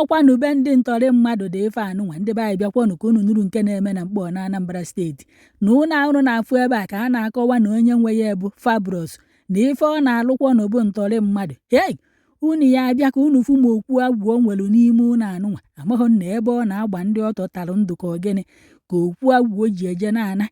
N'ọkwanụ be ndị ntọrị mmadụ dị ife anụnwa. Ndị be anyị, bịakwanụ ka unu nụrụ nke na-eme na Mkpọ na Anambra Steeti. Na ụlọ ahụ na-afụ ebe a ka a na-akọwa na onye nwe ya bụ Fabros, na ife ọ na-alụkwanụ bụ ntọrị mmadụ. Hei, unu ya abịa ka unu fụ ma okwu agwụ o nwere n'ime ụlọ anụnwa. Amaghị na ebe ọ na-agba ndị ọtọ tara ndụ ka ọ gịnị ka okwu agwụ o ji eje na-ana.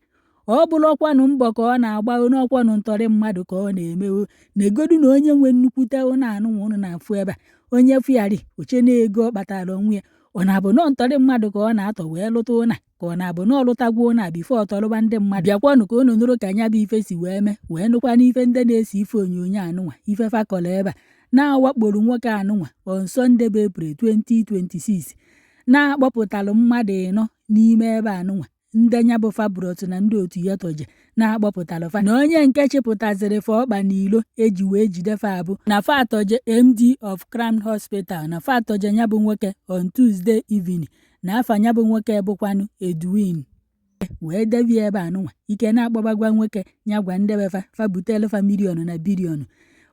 Ọ bụrụkwanụ mbọ ka ọ na-agba, n'ọkwanụ ntọrị mmadụ ka ọ na-emewo. Negodu na onye nwe nnukwute ụlọ anụnwa unu na-afụ ebe a, onye fụgharị oche na ego ọ kpatara onwe ya. Ọ na-abụ nọọ ntọrị mmadụ ka ọ na-atọ wee lụta ụna, ka ọ na-abụ na ọ lụtagwo ụna before ọ tọrụba ndị mmadụ? Bịakwanụ ka unu nụrụ ka nya bụ ife si wee mee, wee nụkwa n'ife ndị na-ese ife onyonyo anụnwa ife fakọrọ ebe a na-awakporo nwoke anụnwa on Sunday bụ April 2026, na-akpọpụtalụ mmadụ ịnọ n'ime ebe anụnwa ndị nya bụ Fabros na ndị otu ya tọje na-akpọpụtalụ fa, na onye nke chịpụtaziri fa ọkpa n'ilo eji wee jide fa abụ na fa atọje MD of Crown Hospital, na fa atọje nya bụ nwoke on Tuesday evening, na afa nya bụ nwoke bụkwanụ Edwin, wee debie ebe anụnwa. Ike na-akpọbagwa nwoke nya gwa ndebe fa, fa butelu fa million na billion.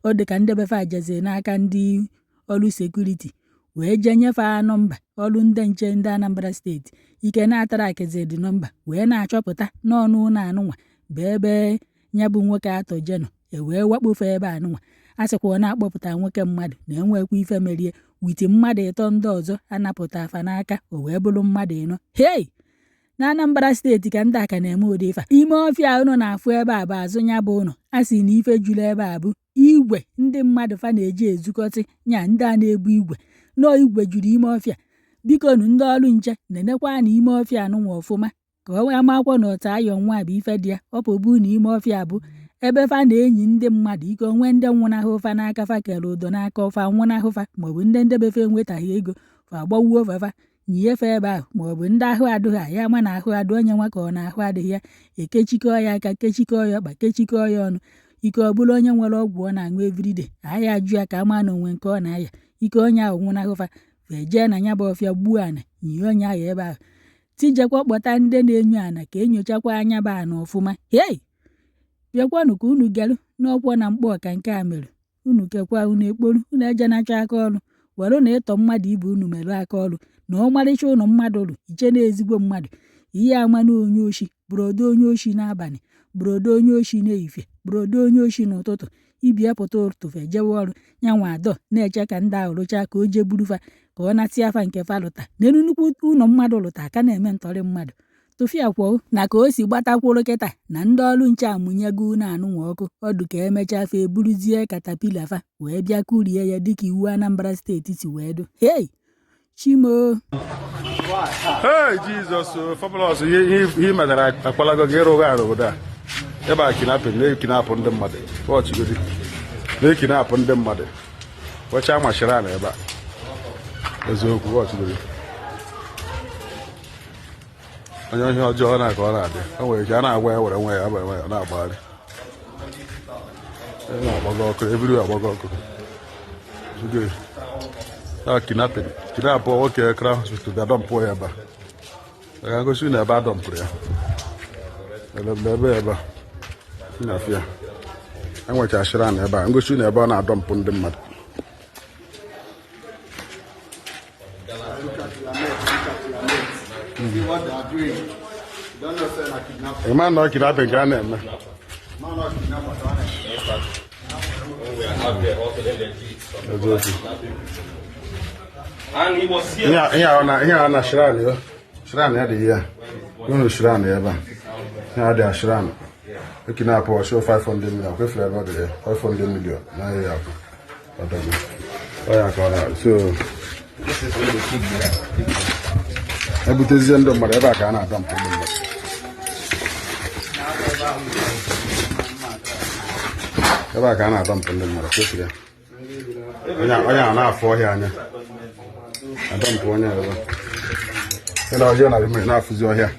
Ọ dị ka ndebe fa jeziri n'aka ndị ọrụ security wee jee nyefe nọmba ọrụ ndị nche ndị Anambra Steeti. Ike na-atarakizi dị nọmba wee na-achọpụta n'ọnụ ụlọ anụnwa bụ ebe ya bụ nwoke atọjenụ, e wee wakpofe ebe anụnwa. A sịkwa ọ na-akpọpụta nwoke mmadụ na enwekwa ife merie with mmadụ ịtọ ndị ọzọ anapụta afa n'aka, o wee bụrụ mmadụ ịnọ. Hei, na Anambra Steeti ka ndị aka na-eme ụdị ife a. Ime ọfịa unu na-afụ ebe a bụ azụ ya bụ ụlọ. A sị na ife juru ebe a bụ igwe ndị mmadụ fa na-eji ezukọtị nya ndị a na-ebu igwe nọọ igwe juru ime ọfịa. Biko nu, ndị ọrụ nche, nenekwa na ime ọfịa anụnwa ọfụma ka ọ amakwa na ọta ayọ nwa bụ ife dị ya. Ọ pụbụ na ime ọfịa bụ ebe fa na-enyi ndị mmadụ ike onwe ndị nwụnahụ fa n'aka, fa kere ụdọ n'aka fa nwụnahụ fa, maọbụ ndị ndebefe enwetaghị ego fa agbawuo fafa nyiefe ebe ahụ, maọbụ ndị ahụ adịghị ya ama na ahụ adụ onye nwa ka ọ na ahụ adịghị ya, ekechikọọ ya aka, kechikọọ ya ọkpa, kechikọọ ya ọnụ. Ike ọ bụla onye nwere ọgwụ ọ na-aṅụ everyday, aya ajụ ya ka ama na onwe nke ọ na-aya. Ike onye ahụ nwụnahụ fa, jee na ya bụ ọfịa gbuo ana nyie onye ahụ ebe ahụ. Tijekwa kpọta ndị na-enyo ana ka enyochakwa anya bụ ana ọfụma. Hei, bịakwanụ ka unu gerụ n'ọkwọ na Mkpọ ka nke a mere. Unu kekwa unu ekporu unu eje nacha aka ọrụ were na ịtọ mmadụ ibe unu merụ aka ọrụ na ọmarịcha ụlọ mmadụ lụ iche na ezigbo mmadụ ihe ama na onye oshi bụrọdo onye oshi n'abalị, bụrọdo onye oshi n'ehihie, bụrọdo onye oshi n'ụtụtụ. Ibie pụta ụtụtụ ejewe ọrụ ya nwa adọ na-eche ka ndị ahụ rụchaa ka o jee buru fa ka ọ natịa afa nke fa lụta n'elu nnukwu ụlọ mmadụ lụta aka na-eme ntọrị mmadụ. Tụfịa kwuo na ka o si gbatakwụrụ kịta na ndị ọrụ nche amụnyego ụlọ anụnwa ọkụ ọdụ ka emechaa fa eburuzie caterpillar fa wee bịa kụrie ya dịka iwu Anambra Steeti si wee dụ. Hei, chimo. Hey, Jesus, Fabulous, ihe metara akpalago gị ịrụ ụgha n'obodo a. Ebe a kidnapping na-ekidnapụ ndị mmadụ. Wọchigodi na-ekidnapụ ndị mmadụ. Wọcha machara na ebe a. Eziokwu, wọchigodi. Onye ihe ọjọọ na ka ọ na-adị. O nwere ike a na-agwa ya were nwe ya were nwe ya na-agbagharị. Na-agbago ọkụ, everywhere agbago ọkụ. Kidnapping, kidnap nwoke Crown Hospital bịa dọmpụ ya ebe a. Ga ngosi na ebe a dọmpụrụ ya. Ebe ebe a. Na-afịa. Enwecha shrine ebe a. Ngosi na ebe ọ na-adọmpụ ndị mmadụ. Ị ma na ọ kidnapping ka a na-eme. Ihe a na shrine ya. Shrine ya dị ya. Unu shrine ebe a. Ihe a dị a shrine. Ekidnapụ ọchụ 500 million. Kwefere ebe ọ dị ya. 500 million. Na ya akwụ. So ebutezie ndị mmadụ ebe a ka a na-adọmpụ ndị mmadụ. Ebe a ka a na-adọmpụ ndị mmadụ kwesịrị ya. Onye a na-afụ ọhịa anya adọmpụ onye ebe a. Na ọhịa na na-afụzi ọhịa.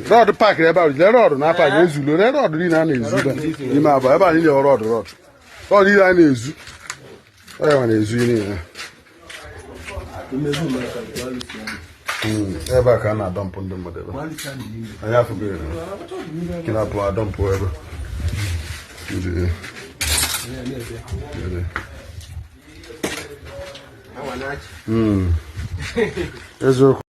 Rod paakị ebe a, lee rod na paakị ezulu, lee rod niile a na-ezu n'ime aba ebe a niile, rod rod rod niile a na-ezu, ọ ya na-ezu niile. Ebe a ka a na-adọmpụ ndị mmadụ ebe anyị afụgo ya kidnapụ adọmpụ ebe. Eziokwu.